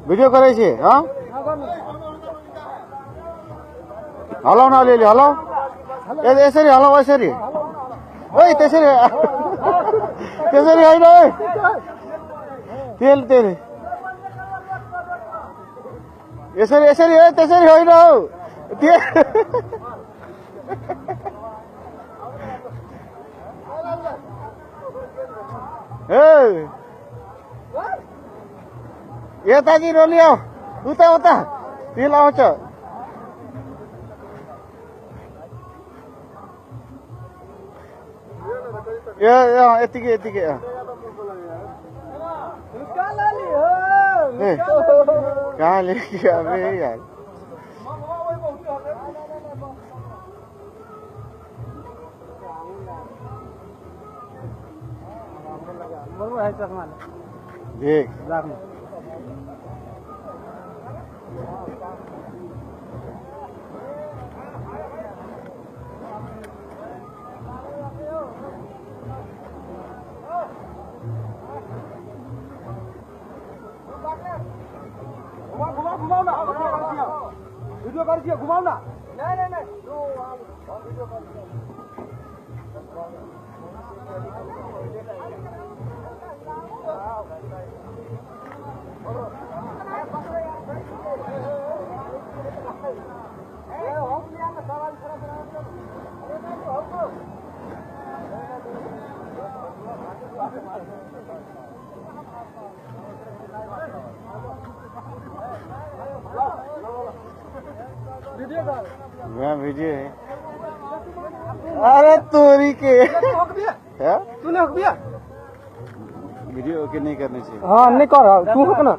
Video करै छी? हँ, हलाउ न अलिअलि, हलाउ। ए, यसरी हलाउ, यसरी। ओइ, त्यसरी त्यसरी होइन। ओइ, तेल तेल, यसरी यसरी। ए, त्यसरी होइन हौ त्यो। ए, यता चाहिँ रोली आऊ, उता उता तेल आउँछ। ए, यतिकै यतिकै। ए, कहाँ लेके अबे यार? देख। घुमाऊ ना, वीडियो कर दिया, घुमाऊ ना। नहीं नहीं नहीं, वीडियो कर दिया। मैं वीडियो है। अरे तोरी के तूने हक दिया। वीडियो ओके नहीं करनी चाहिए। हाँ, नहीं कर, तू हक ना।